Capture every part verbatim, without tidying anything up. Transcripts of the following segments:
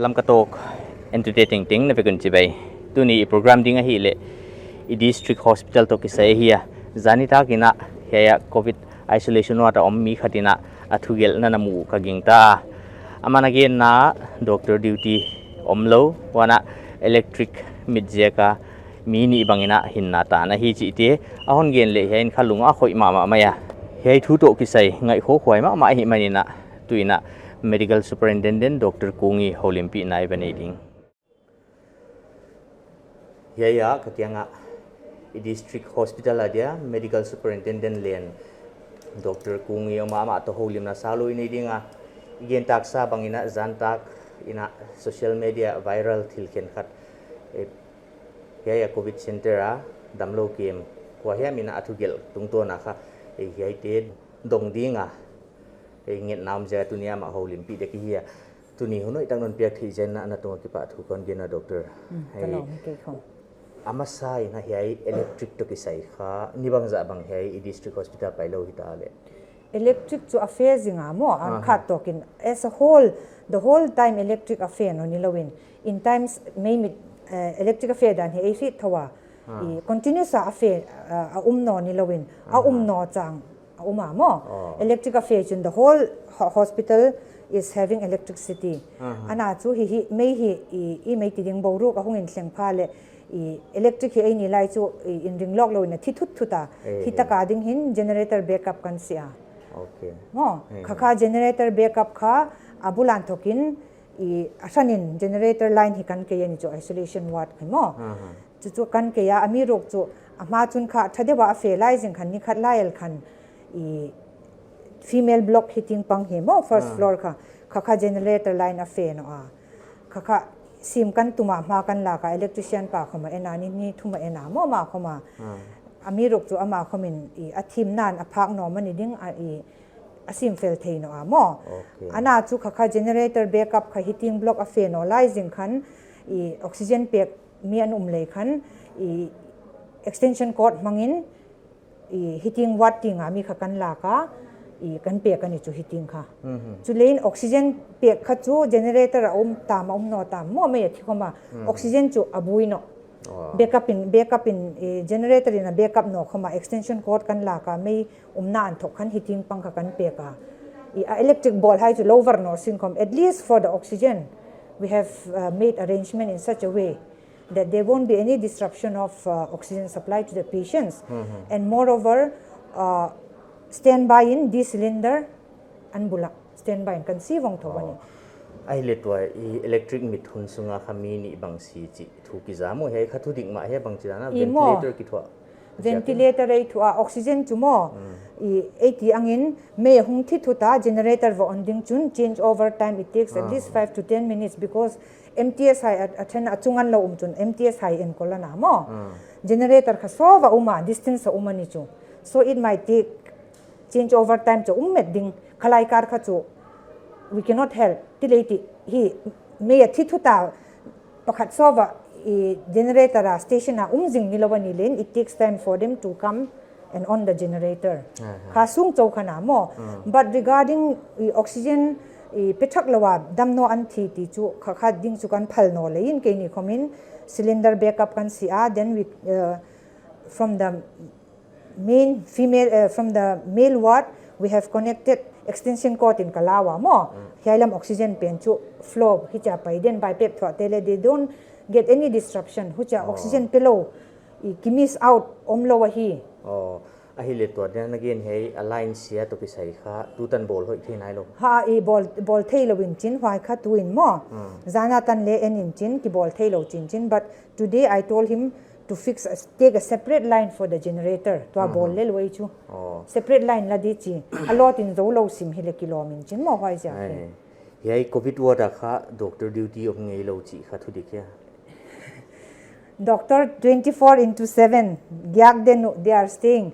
Lamka Talk entute tengteng na vek un chibai. Tuni i program ding ahihleh i district hospital toh kisai ahi a. Zan nitak in hiai a covid isolation ward a om mi khat in a thugelhna na mu uh ka gingta. Aman a genna, doctor duty omlou, huan a electric mit ziak a mi nih bang in a hinna tan ahi chihte a hon gen leh hiai in kha lung a khoih mahmah mai a. Hiai thu toh kisai ngaihkhuakhuai mahmah ahihman in, tu in medical superintendent Doctor Kung i houlimpihna i va nei ding. Hiai a ka kiang ah i district hospital a dia medical superintendent lian Doctor Kung i om a, amah toh houlimna saulou i nei ding a. I gen taksa bang in, zan nitak in social media viral thil khenkhat, eh, hiai a covid center a damlou kem kua hiam in a thugelh tungtawn a kha, eh, hiaite dong ding a, eh, ngetna om ziak a tuni amah houlimpih dek i hi a. Tuni hun hoihtak non piak theih ziak in na tung a kipahthu kon gen a, doctor. Hmm, ka lawm hi kei khong. A masa in hiai electric toh kisai kha ni bangzah bang hiai i district hospital pailou hita leh? Electric chu a fe zing a maw, a khat tawk in, as a whole, the whole time electric a fe nawn nilouin. In times mei mit, eh, electric a fe dan hi ei fit thou a. I continuous a a fe, eh, a um nawn nilouin. A um nawn chang a um a maw. Electric a fe chun the whole ho-, hospital is having electricity. Ana chu hihi, mei hi, i, i mei ti ding, boruak a hong in thleng pha leh, i, electric hi ei ni lai chu, i, in ring lawk louin a thi thutthut a. Hitak a ding hin generator backup kan siam a. Maw, kha kha generator backup kha a bul a thawk in, i, a hran in generator line hi kan kei a ni chu isolation ward kha maw. Chu chu kan kei a, amiruokchu a hma chun kha tha deuh a a fe lai zing khan, ni khat lai el khan, i, female block heating pump hi maw, first floor kha, kha kha generator line a fe nawn a. Kha kha sim kan tum a, hma kan lak a, electrician pa khawm a en a, ni, ni thum a en a maw, amah khawm a. Amiruokchu amah khawm in, i, a thim nan a phak nawn a ni ding a, i, a sim fel thei nawn a maw. Ana chu kha kha generator backup kha heating block a fe nawn lai zing khan, i, oxygen pek mi an um lei khan, i, extension cord hmang in, i, heating ward ting a mi kha kan lak a, i, kan pek a ni chu heating kha. Chu leh in oxygen pek kha chu generator a um tam a um nawn tam maw, mei a thi khawm a. Oxygen chu a bui nawn. Backup in, backup in, i, generator in a backup nawn khawm a, extension cord kan lak a, mei umna a thawk khan heating pump kha kan pek a. I, a electric bawl hai chu lou var nawn sin khawm, at least for the oxygen, we have, uh, made arrangement in such a way that there won't be any disruption of, uh, oxygen supply to the patients. And moreover, uh, standby in di cylinder an bul ah standby in kan si vong thou a ni. Ahihleh tua i electric mit hun sung a kha mi nih bang si chih thu kiza maw, hiai kha thudik mah hia, bangchi dan a ventilator kithuah? Ventilator ei thuah a, oxygen chu maw. I, ei ti angin mei hong thi thut a generator va on ding chun change over time, it takes at least five to ten minutes because M T S hai a, a then a chung a lou um chun M T S hai enkawl ana maw. Generator kha sawt a um a, distance a um a ni chu. So it might take change over time chu um met ding, khalai kar kha chu we cannot help. Ti leh ti hi mei a thi thut a pakhat sawt a i generator a station a um zing nilou a ni leh in, it takes time for them to come and on the generator. Kha sung chauh kha ana maw. But regarding i oxygen i pe thak lou a dam nawn a thi ti chu kha kha ding chu kan phal nawn leh in, keini khawm in cylinder backup kan siam a, then we, uh, from the main female, uh, from the male ward, we have connected extension cord in ka la ua maw. Hiai lam oxygen pen chu flow hichia pai den, bai pep thuah te leh, they don't get any disruption. Huchia oxygen pe lou i ki miss out omlou ahi. Ahihleh tua dia na gen hiai a line sia toh kisai kha tutan bawl hoih thei nailou? Ha, i bawl, bawl theilou in chin, huai kha tu in maw. Zan a tan leh en in chin, kibawl theilou chin chin, but today I told him to fix a, take a separate line for the generator. Tua bawl lel uai chu. Separate line la di chi. A lot in zou lou sim hileh kilawm in chin maw, huai ziak hi. Hiai covid ward a kha doctor duty om ngeilou chih kha thudik hia? Doctor twenty-four into seven, giak den uh, they are staying.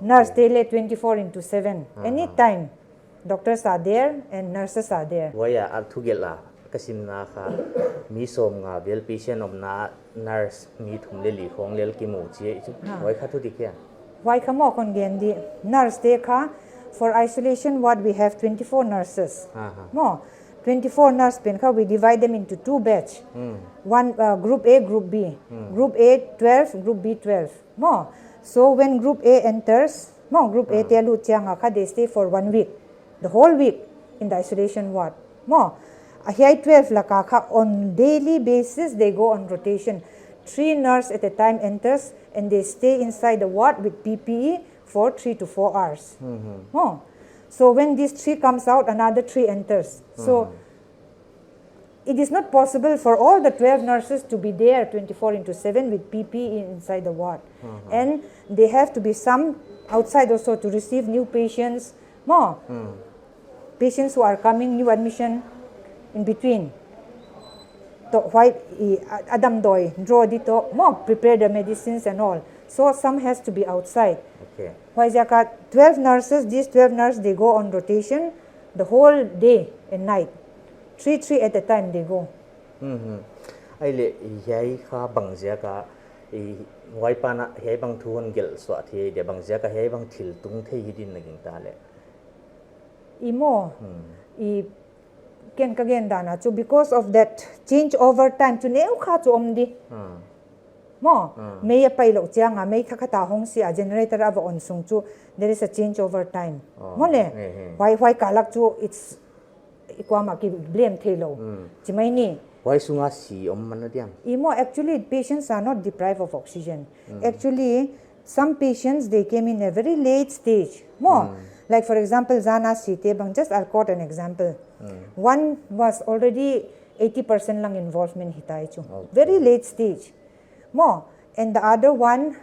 Nurse te leh twenty-four into seven. Anytime, doctors are there and nurses are there. Huai a, a thugelh a ka simna kha, mi sawmnga vel patient omna, nurse mi thum leh li khong lel kimu chi chu. Huai kha thudik hia? Huai kha maw kon gen di. Nurse te kha, for isolation ward we have twenty-four nurses. Maw, twenty-four nurse pen kha, we divide them into two batch. One, uh, group A, group B. Group A twelve, group B twelve. Maw. So when group A enters, maw, group A te lut chiang a kha, they stay for one week, the whole week in the isolation ward. Maw. A hiai twelve laka kha, on daily basis they go on rotation. Three nurse at a time enters and they stay inside the ward with P P E for three to four hours. Maw. So when these three comes out, another three enters. So it is not possible for all the twelve nurses to be there twenty-four into seven with P P E inside the ward. And they have to be some outside also to receive new patients. Maw. Patients who are coming, new admission, in between. Toh huai i a-, a damdawi draw di toh, maw, prepare the medicines and all. So some has to be outside. Okay. Huaiziak a twelve nurses, these twelve nurses, they go on rotation the whole day and night. Three, three at a time they go. Ahihleh hiai kha bangziak a, i, huai pan a hiai bang thu hon gelh suah thei dia, bangziak a hiai bang thil tung thei hi din na gingta leh? I maw, i ken ka gen dan a chu, because of that change over time chu neu kha chu om di. Maw, mei a pai lou chiang a, mei thakhat a hong si a, generator a va on sung chu, there is a change over time. Maw le, huai, huai kal lak chu, it's, i kuamah ki blame theilou. Chi mai ni. Huai sung a si om man a diam? I maw, actually, patients are not deprived of oxygen. Actually, some patients, they came in a very late stage. Maw, like, for example, zan a si te bang, just I'll quote an example. One was already eighty percent lung involvement hi tai chu. Okay. Very late stage. Maw, and the other one,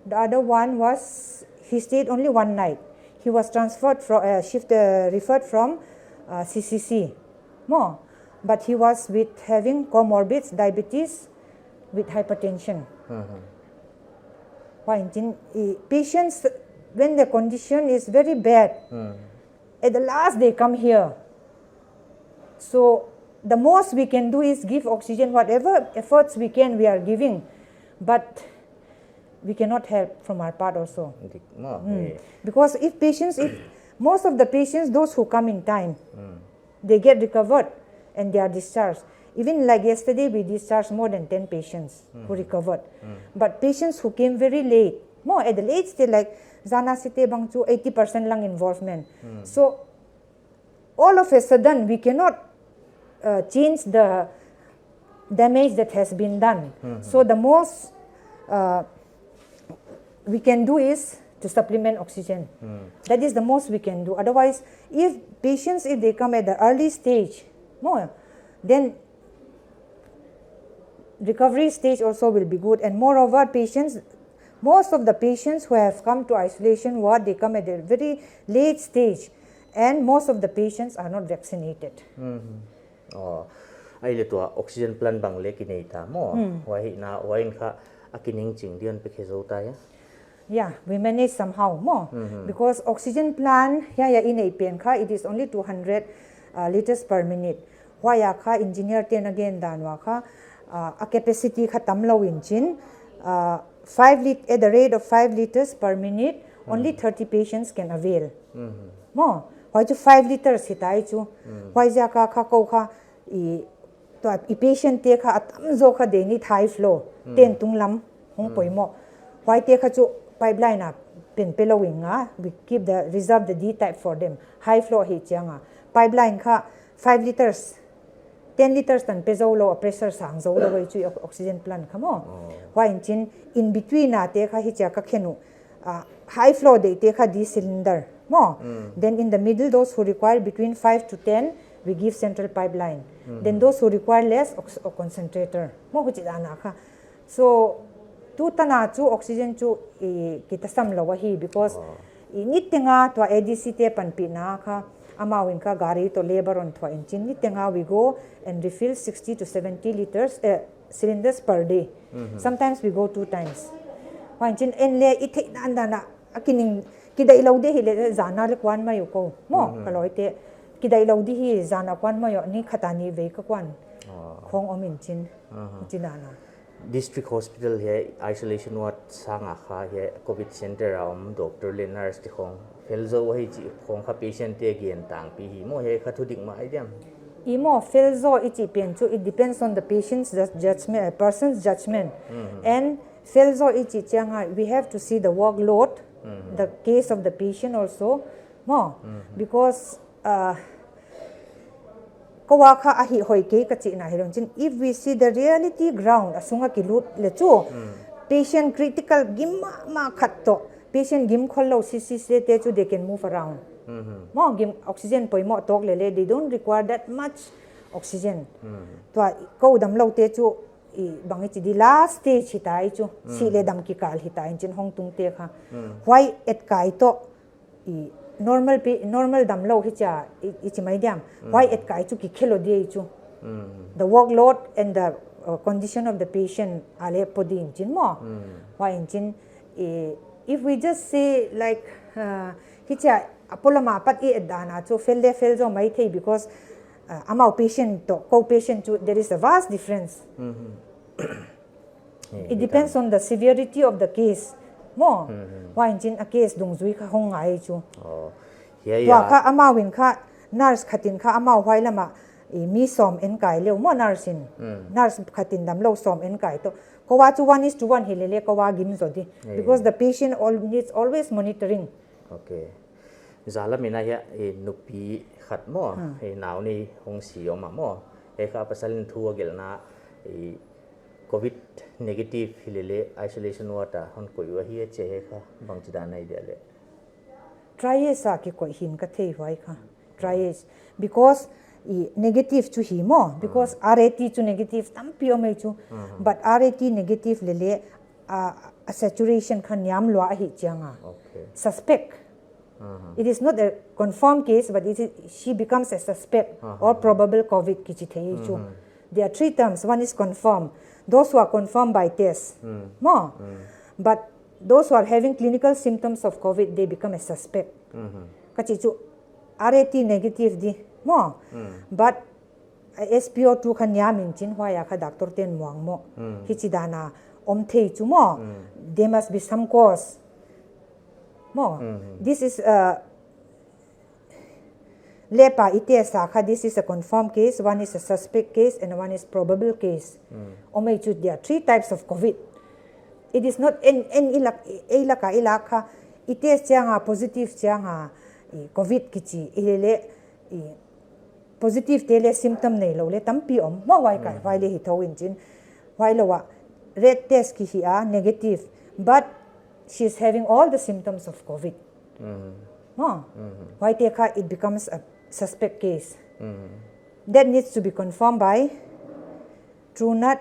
the other one was, he stayed only one night. He was transferred from, uh, shift, uh, referred from, uh, C C C. Maw, but he was with having comorbids, diabetes, with hypertension. Huai in chin, i, patients, when the condition is very bad, at the last they come here. So the most we can do is give oxygen, whatever efforts we can, we are giving. But we cannot help from our part also. Dik maw, eh. Because if patients, if most of the patients, those who come in time, they get recovered and they are discharged. Even like yesterday, we discharged more than ten patients who recovered. But patients who came very late, maw, at the late stage, like, zan a si te bang chu eighty percent lung involvement. So, all of a sudden, we cannot, uh, change the damage that has been done. So the most, uh, we can do is to supplement oxygen. That is the most we can do. Otherwise, if patients, if they come at the early stage, maw, then recovery stage also will be good. And moreover, patients, most of the patients who have come to isolation ward, they come at a very late stage. And most of the patients are not vaccinated. Aw, ahihleh tua oxygen plant bang leh ki nei ta maw. Huai hi na, huai in kha a kining ching di'n pe khe zou ta hia? Yeah, we manage somehow maw. Because oxygen plant hiai a i neih pen kha, it is only two hundred, uh, liters per minute. Huai a kha engineer te'n a gen dan ua kha, uh, a capacity kha tam lou in chin, uh, five lit-, at the rate of five liters per minute, only thirty patients can avail. Maw, huai chu five liters hi tai chu. Huaiziak a kha kou kha, i, tua i patient te kha a tamzaw kha they need high flow, tent tunglam hong poimoh. Huaite kha chu pipeline a pen pe lou ing a, we keep the, reserve the D type for them. High flow hi chiang a, pipeline kha five liters, ten liters tan pe zou lou, a pressure sang zou lou ei chu i ox-, oxygen plant kha maw. Huai in chin, in between a te kha hichia ka khen uh, uh, high flow deihte kha D cylinder maw. Then in the middle, those who require between five to ten, we give central pipeline. Then those who require less, ox-, o concentrator. Maw, huchi dan a kha. So, tu tan a chu oxygen chu i kitasam lou ahi, because i niteng a tua A D C te panpihna kha, amau in kha gari toh labour hon thuah in chin, niteng a we go and refill sixty to seventy liters, eh, cylinders per day. Sometimes we go two times. Huai in chin en le i theih dan dan a, a kining, kidaih lou di hileh zan a leh kuan mai uh kou. Maw, ka lawmte, kidaih lou di hi zan a kuan mai uh, ni khat a ni vei ka kuan. Khong om in chin, chin dan a. District hospital hiai isolation ward sang a kha hiai covid center a om doctor leh nurse te khong fel zou ahi chih khong kha patient te gen tangpi hi maw, hiai kha thudik mah ahi diam? I maw, fel zaw i chih pen chu, it depends on the patient's ju-, judgment, uh, person's judgment. And fel zaw i chih chiang a, we have to see the workload, the case of the patient also. Maw, because, uh, kou a kha a hih hoih kei ka chihna hi lou chin. If we see the reality ground, a sung a kilut le chu, patient critical gim mahmah khat toh, patient gim khollou sisite chu, they can move around. Maw, gim oxygen poimoh tawk lele, they don't require that much oxygen. Tua kou damloute chu, i bang i chi di, last stage hita i chu, sih le dam kikal hita in chin, hong tungte kha. Huai etkai toh, i normal pi-, normal damlou hichia, i, i chi mai diam. Huai etkai chu kikhelou di i chu. The workload and the, uh, condition of the patient a le pawt di in chin maw. Huai in chin, i, if we just say like, uh, hichia, a polam apat i et dan a chu, fel le fel zaw maithei because, uh, amau patient toh kou patient chu, there is a vast difference. It depends on the severity of the case. Maw, huai in chin a case dungzui kha hong ngai chu. Oh. Hiai tua a kha amau in kha, nurse khat in kha amau huai lam a, i mi sawm en kai leu maw, nurse in. Nurse khat in damlou sawm en kai toh. Kou a chu one is to one hi lele, kou a gim zaw di. Because the patient all, needs always monitoring. Okay. Zalam in a hiai, i nupi khat maw, i nau nei hong si om a maw. Hiai kha pasal in thu a gelhna, i covid negative hi lele, isolation ward a hon koih ua hi a chi, hiai kha bangchi dan ahi dia le. Triage a kikoih hi'n ka thei huai kha. Triage. Because i negative chu hi maw, because R A T chu negative tampi om ei chu. But R A T negative lele, a, a saturation kha niam lua ahih chiang a. Okay. Suspect. It is not a confirmed case, but it is, she becomes a suspect or probable covid kichi thei chu. There are three terms. One is confirmed. Those who are confirmed by test. Maw. But those who are having clinical symptoms of covid, they become a suspect. Ka chih chu R A T negative di. Maw. But S P O two kha niam in chin, huai a kha doctor ten muang maw. Hichi dan a om thei chu maw. There must be some cause. Maw. This is a, lab a i test a kha, this is a confirmed case, one is a suspect case, and one is probable case. Om ei chu, there are three types of covid. It is not en, en i lak, ei lak a i lak kha, i test chiang a positive chiang a, i covid kichi, i lele, i positive te le symptom neilou le tampi om. Maw, huai ka, huai le hi thou in chin. Huai lou a, red test ki hi a, negative. But she is having all the symptoms of covid. Maw. Huai te kha, it becomes a suspect case. That needs to be confirmed by TrueNat,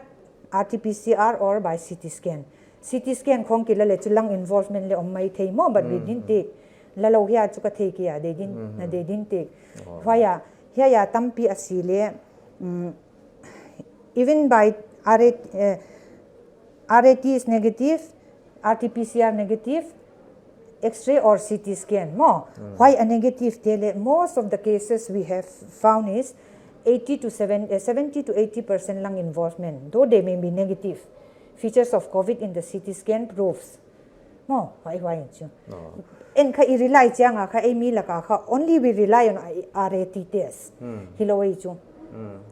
R T P C R or by C T scan. C T scan khong kila le chu lung involvement le om maithei maw, but we didn't take. La lou hia chu ka thei kei a, they didn't, na they didn't take. Huai a, hiai a tampi a si le, even by R A T, eh, R A T is negative, R T P C R negative, X-ray or C T scan maw. Huai a negative te le, most of the cases we have found is eighty to seven, eh, seventy to eighty percent lung involvement, though they may be negative. Features of covid in the C T scan proves. Maw, huai, huai chu. En kha i rely chiang a kha, ei mi lak a kha, only we rely on R A T test. Hilou ei chu.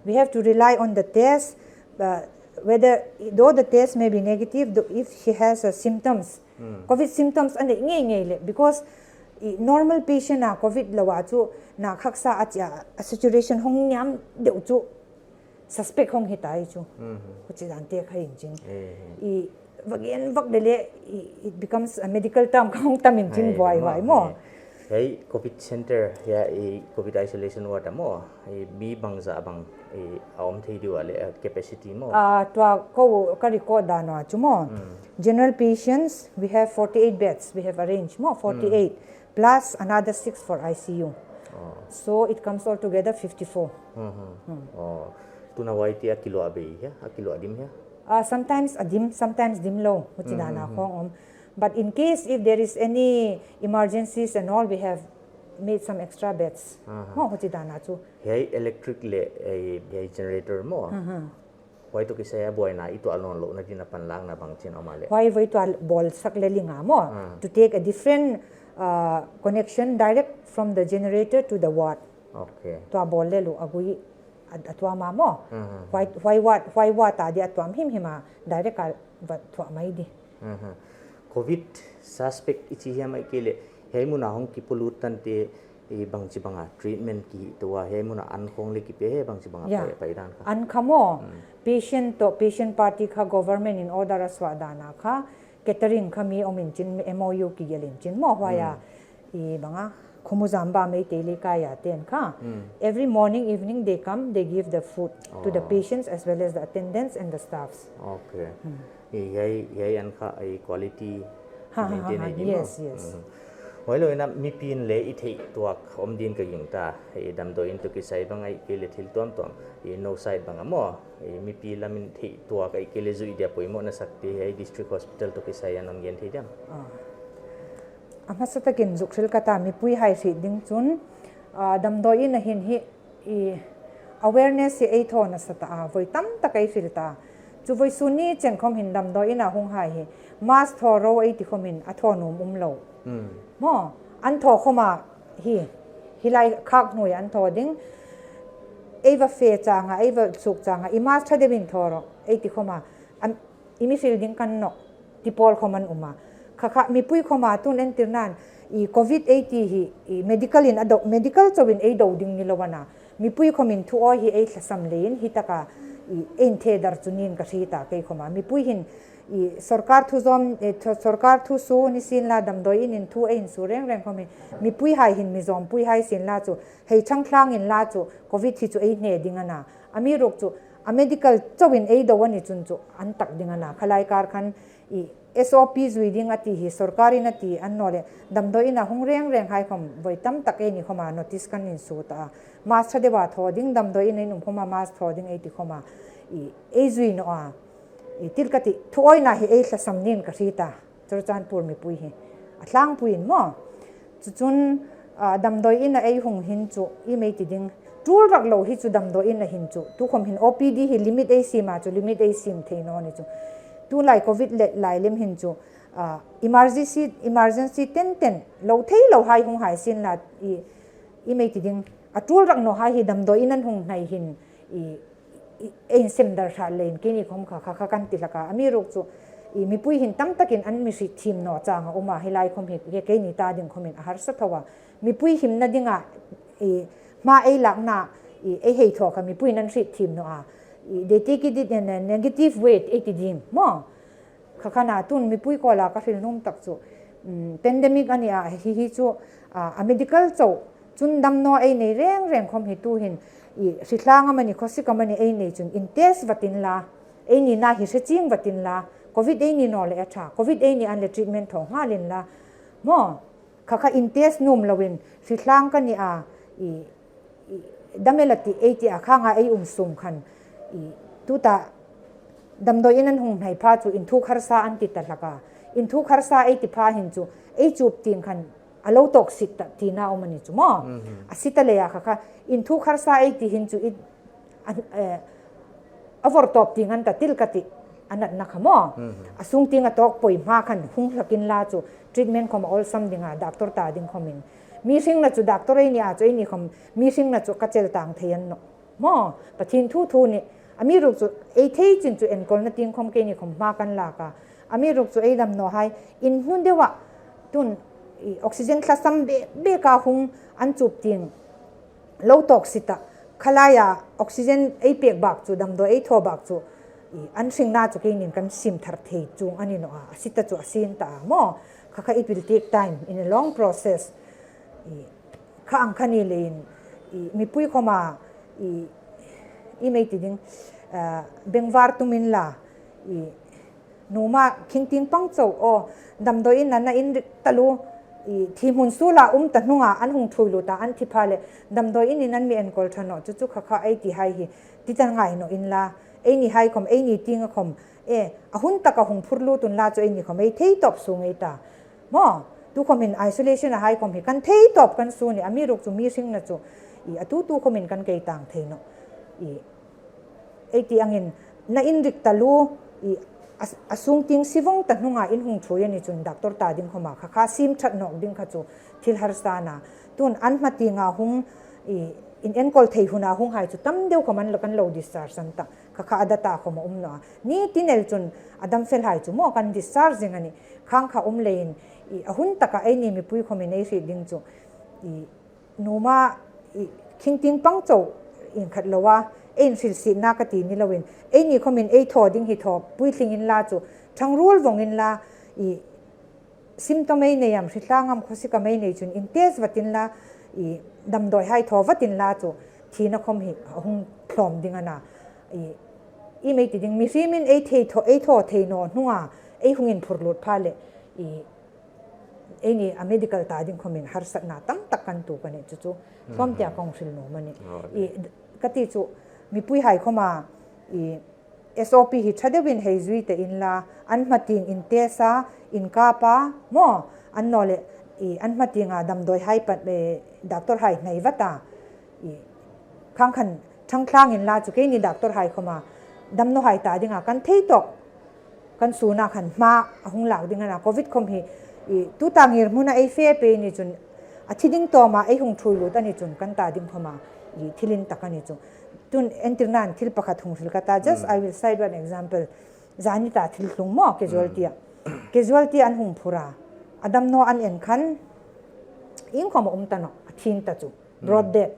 We have to rely on the test, uh, whether, though the test may be negative, though if she has, uh, symptoms, covid symptoms a neih ngeingei le, because i normal patient a covid lou a chu na khaksa a chia, a saturation hong niam deuh chu suspect hong hita i chu. Huchi dan te kha in chin. I va gen vak le le, i, it becomes a medical term kha hong tam in chin, buai huai maw. Hei covid center, hiai i covid isolation ward a maw, i mi bangzah bang i a om thei di ua le, a capacity maw. A, tua kou ka record dan ua chu maw. General patients, we have forty-eight beds, we have arranged maw, forty-eight, plus another six for I C U. So it comes all together fifty-four. Tuna huai te a kiluah bei hia, a kiluah dim hia? Ah, sometimes a dim, sometimes dim lou, huchi dan a khong om. But in case if there is any emergencies and all, we have made some extra beds. Maw, huchi dan a chu. Hiai electric le, eh, hiai generator maw. Huai toh kisai a buaina i tuah nawnlouhna din a panlakna bangchin om a le? Huai voi tuah bawlsak le ling a maw. To take a different, uh, connection direct from the generator to the ward. Okay. Tuah bawl le lou a gui. a, a tuam a maw. Huai, huai ward, huai ward a di a tuam himhim a direct a va thuah mai di. Covid suspect i chi hiam ahihkeileh hiai mun a hong kipolut tante bangchibang a treatment kihih tou a, hiai mun a an khong leh kipia hi bangchibang a pai, pai dan kha. An kha maw, patient toh, patient party kha government in order a suah dan a kha, catering kha mi om in chin, M O U kigelh in chin maw, huai a i bang a, Khomujamba Meitei Leikai a ten kha. Every morning, evening they come, they give the food to the patients as well as the attendants and the staffs. Okay. Hiai, hiai an kha quality maintain a di maw. Huai lou in a mipi'n leng i theih tuak om din ka gingta, damdawi in toh kisai bang ahihkeileh thil tuamtuam, i no side bang a maw, mipi lam in theih tuak ahihkeileh zuih dia poimoh na sakte hiai district hospital toh kisai a non gen thei diam? A masa takin zuk hril ka ta, mipui hai hriet ding chun, damdawi in a hin hi, i awareness hi ei thaw nasa ta a, voi tamtak ei hril ta. Chu vawisun ni chen khom hin damdawi in a hong hai hi mask thaw ro ei ti khom in a thaw nuam um lou. Maw, an thaw khom a hi, hilai khak hnuai an thaw ding. Ei va fe chang a, ei va suk chang a, i mask tha deuh in thaw ro ei ti khom a, i mi hril ding kan no ti pawl khom an um a. Kha kha mipui khom a tun entir nan, i covid ei ti hi, i medical in a dou, medical chauh in ei dou ding ni lou ana. Mipui khom in thu awi hi ei thlasam leh in hi taka i ei thei dar chu nin ka hriet a kei khom a. Mipui hin i sorkar thu zom, sorkar thu su ni sin la, damdawi in in thu ei in su rengreng khom hi, mipui hai hin mi zom pui hai sin la chu, hei chang thlang in la chu covid hi chu ei hne ding ana. Amiruokchu a medical chauh in ei dou a ni chun chu an tak ding ana. Khalai kar khan i S O P zui ding a ti hi sorkar in a ti a, nawn leh damdawi in a hong rengreng hai khom voi tamtak ei ni khom a notice kan in su ta a. Mask tha deuh a thaw ding, damdawi in a in um khom a mask thaw ding ei ti khom a, i ei zui nawn a. I thil ka ti, thu awina hi ei thlasam nin ka hriet a. Churachandpur mipui hi a tlangpui in maw. Chu chun, ah, damdawi in a ei hong hin chu i mei ti ding, tul rak lou hi chu damdawi in a hin chu, tu khom hin O P D hi limit ei sim a chu limit ei sim thei nawn ni chu. Tulai covid leh lai lem hin chu, ah, emergency, emergency tenten lou thei lou hai hong hai sin la, i, i mei ti ding, a tul rak nawn hai hi damdawi in an hong hnai hin, i, i, ei in sem dar hrat leh in keini khom kha, kha, kha kan ti hlak a. Amiruokchu i mipui hin tamtak in an mi hriet thim nawn chang a um a, hilai khom hi, hi keini ta ding khom in a harsa tho a. Mipui himna ding a, i, hma ei lakna, i, ei hei thaw kha mipui in an hriet thim nawn a. I, they take it in a negative way, ei ti dim maw. Kha kha na tun mipui kawl a ka hril nuam tak chu, um, pandemic a ni a, hi hi chu, ah, a medical chauh chun damdawi ei nei rengreng khom hi tu hin, i, hritlang a mani, khosik a mani ei nei chun in test vat in la, ei ni na hi hre ching vat in la, covid ei ni nawn leh a tha, covid ei ni an leh treatment thaw nghal in la maw. Kha kha in test nuam lou in hritlang ka ni a, i, i, dam el a ti ei ti a khang a ei um sung khan, i, tuta damdawi in an hong hnai pha chu in thuk harsa an ti ta hlak a. In thuk harsa ei ti pha hin chu ei chup ting khan a lou tawk sit ta tina um a ni chu maw. A sit a leh a kha kha in thuk harsa ei ti hin chu i a, eh, a vor tawp ting an ta thil ka ti, a natna kha maw. A sung ting a tawk poi hma khan hung hlak in la chu treatment khom a awlsam ding a, doctor ta ding khom in. Mi hringna chu doctor ei ni a chu ei ni khom mi hringna chu ka chel tang thei an nawn maw. Pathian thu thu ni, amiruokchu ei thei chin chu enkawlna ting khom keini khom hma kan lak a. Amiruokchu ei damdawi hai in hnu deuh a tun i oxygen thlasam bek bek a hung an chup ting lou tawk sit a, khalai a oxygen ei pek bak chu, damdawi ei thaw bak chu, i, an hringna chu keinin kan sim thar thei chung a ni nawn a, a sit a chu a sin ta a maw. Kha kha it will take time in a long process. I, kha ang kha ni leh in, i, mipui khom a, i, i mei ti ding, ah, bengvar tum in la, i, numa khingting pang chauh aw, damdawi in a na inrik ta lou, i, thim hun sul a um ta hnung a an hong thuai lut a, an thi pha leh damdawi in in an mi enkawl tha nawn chu chu kha kha ei ti hai hi, ti ta ngai nawn in la, ei ni hai khom, ei ni ting a khom, e, a hun tak a hong phur lut un la chu ei ni khom ei thei tawp sung ei ta. Maw, tu khom in isolation a hai khom hi kan thei tawp kan su ni, amiruokchu mi hringna chu, i, a tu tu khom in kan kei tang thei nawn. I, ei ti ang in, na inrik ta lou, i, a, a sung ting si vong ta hnung a in hong thuai a ni chun doctor ta ding khom a kha kha sim that nawk ding kha chu thil harsa na. Tun an hma ting a hung, i, in enkawl thei hun a hung hai chu tam deuh khawm an lo, kan lo discharge san ta. Kha kha a data khawm a um nawn a. Ni tin el chun a dam fel hai chu maw kan discharge zing a ni. Khang kha um leh in, i, a hun tak a eini mipui khawm in ei hriet ding chu, i, numa, i, khingting pang chauh in khat lou a, ei in hrilhsiatna ka ti ni lou in, eini khawm in ei thaw ding hi thaw puitling inla chu, thangrual vong inla, i, symptom ei nei am, hritlang am, khosik am ei nei chun in test vat inla, i, damdawi hai thaw vat inla chu, thina khawm hi a hung thlawm ding ana. I, i mei ti ding, mihring in ei thei thaw, ei thaw thei nawn hnung a, ei hong in phurlut pha leh, i, eini a medical ta ding khawm in harsatna tam tak kan tuak a ni chu chu. Sawm tia kong hril nawn a ni. Oh, i, ka ti chu, mipui hai khawm a, i, S O P hi tha deuh in hei zui te inla, an hmating in test a, in kap a, maw, an nawn leh, i, an hmating a damdawi hai pat, eh, doctor hai nei vat a, i, khang khan thangtlang inla chu keini doctor hai khawm a, damnawn hai ta ding a kan thei tawk, kan sun a khan hma a hung lak ding ana. Covid khawm hi, i, tuta ngirhmun a ei fe pe ni chun, a thi ding tawm a ei hung thuilut a ni chun kan ta ding khawm a, i, thil in tak a ni chu. Tun entirna in thil pakhat hung hril ka ta. Just I will cite one example. Zani ta thil hlung maw, casualty a. Casualty an hung phur a, a damnawn an en khan, inn khawm a um ta nawn, a thin ta chu. Broad death.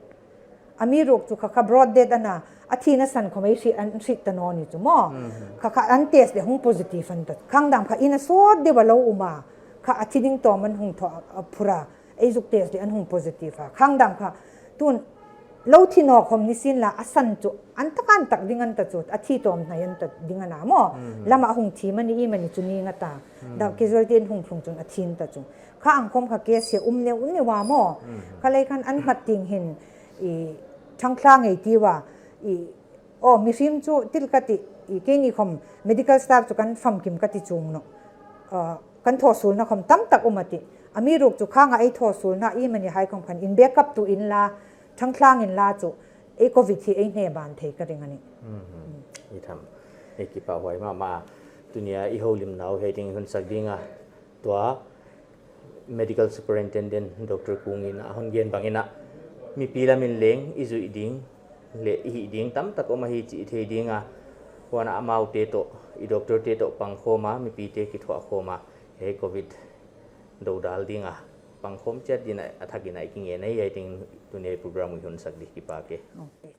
Amiruokchu kha kha broad death ana, a thina san khawm ei hriet, an hriet ta nawn ni chu maw. Kha kha an test leh hung positive an ta. Khang dang kha inn a sawt deuh a lo um a, kha a thi ding tawm an hung thaw a, a phur a, ei zuk test leh an hung positive a. Khang dang kha, tun lo thi nawn khawm ni sin la, a san chu an tak an tak ding an ta chu, a thi tawm hnai an ta ding ana maw. Lam a hung thi mani i mani chu ni nga ta. Da casualty an hung hlung chun a thin ta chu. Kha ang khawm kha case hi um neu neu a maw. Kha lei khan an hmating hin, i, thangtlang ei ti ua, i, aw, mihring chu thil ka ti, i, keini khawm medical staff chu kan famkim ka ti chung nawn. Ah, kan thawhsulna khawm tam tak um a ti. Amiruokchu khang a ei thawhsulna i mani hai khawm khan in backup tu inla, thangtlang inla chu, ei Covid hi ei hne ban thei ka ring a ni. I tham. Ei kipahhuai mahmah. Tuni a i houlimna uh hiai teng hun sak ding a. Tua Medical Superintendent Doctor Kung in a hon gen bang in a, mipi lam in leng i zuih ding leh i hih ding tam tak om ahi chih thei ding a. Huan a amaute toh, i doctor te toh pangkhawm a, mipite kithuahkhawm a, hiai Covid dodal ding a pangkhawm chiat ding a, a thak in a i kingen ahi. Hiai teng tuni a i program uh hun sak di, kipak e. Okay.